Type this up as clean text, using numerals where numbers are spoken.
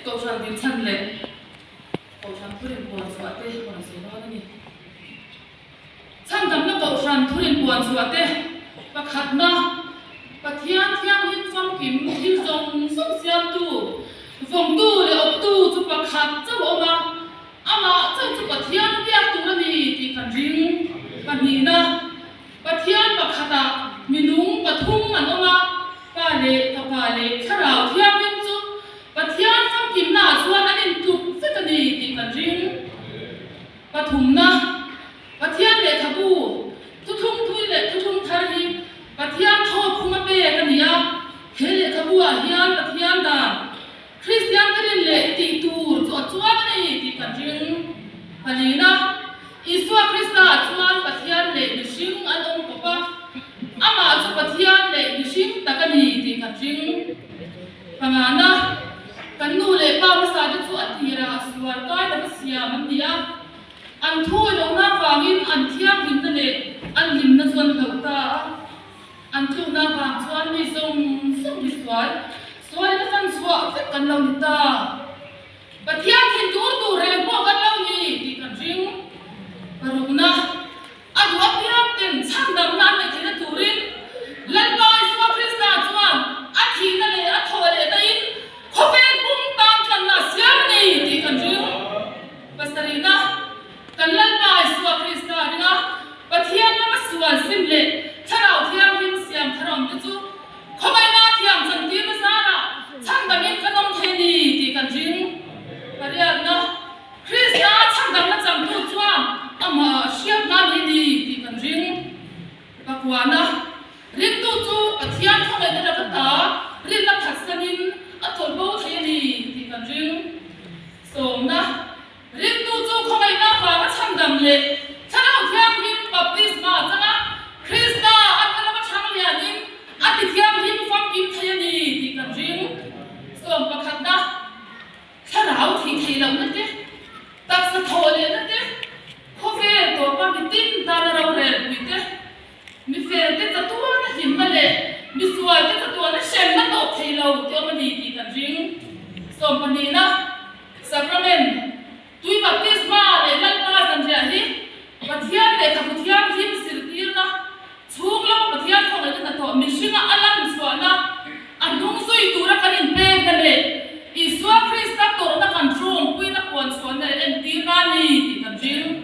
Kohhran dinchhan leh Kohhran thurin puan chhuah te rawn sawi dawn a ni. Chhandamna Kohhran thurin puan chhuah te pakhatna, Pathian thianghlim famkim thil zawng zawng siamtu, vawngtu leh awptu chu pakhat chauh a awm a, amah chauh chu Pathian biak tur a ni tih kan ring. Pahnihna, Pathian pakhatah minung pathum an awm a, Pa leh Fapa leh Thlarau Thianghlim chu Pathian famkimnaah chuan an intluk vek a ni tih kan ring. Pathumna, Pathian lehkhabu, thuthlung thui leh thuthlung thar hi Pathian thawk khuma pek a ni a, he lehkhabu-ah hian Pathian dan, Kristian te rin leh tih tur chu a chuan a ni tih kan ring. Palina, Isua Krista-ah chuan Pathian leh mihring an awm kawp a, amah chu Pathian leh mihring tak a ni tih kan ring. Pangana, Kan nu leh pa hmasa te chu a tirah sual kai lova siam an ni a, an thu lohna avangin an thianghlimna leh an hlimna chu an hloh ta a. An tlukna avang chuan mi zawng zawng mi sual, sualin a fan chhuah vek kan lo ni ta. Pathian thin tur tur reng pawh kan lo ni tih kan ring. Parukna, A duh apiang ten chhandamna an neih theihna turin Lalpa Isua Krista chuan a thihna leh a thawh leh dahin khawvel pum tan tlanna a siam a ni tih kan ring. Pasarihna, Kan Lalpa Isua Krista ringa Pathian lama sual sim leh Thlarau Thianghlim siam thar awm te chu khawngaihna thiam chantirna zarah chhandamin kan awm thei a ni tih kan ring. Pariatna, Krista chhandamna changtu chuan amah hriatna a nei ni tih kan ring. Pakuana, Ringtu chu Pathian khawngaihna laka ta rinna phatsanin a tawlh bo thei a ni tih kan ring. Sawmna, Ringtu chu khawngaihna vanga chhandam leh Thlarau Thianghlim baptisma changa Krista atna lama chhang lianin a ti thianghlim famkim thei a ni tih kan ring. Sawm pakhatna, Thlarau thih theih lohna te, taksa thawh lehna te, khawvel tawpa mitin tana rorel pui te, mifel te chatuana hlimna leh misual te chatuana hremna tawp thei lo te awm a ni tih kan ring. Sawmpahnihna, Sacrament, Tui Baptisma leh Lalpa zanriah hi Pathian lehkhabu thianghlim zirtirna chhung lama Pathian khawngaihna hnathawh mihringa a lan chhuahna, a hnung zui tura kan inpekna leh Isua Krista tawrhna kan tawngpuina puan chhuahna leh entirna a ni tih kan ring.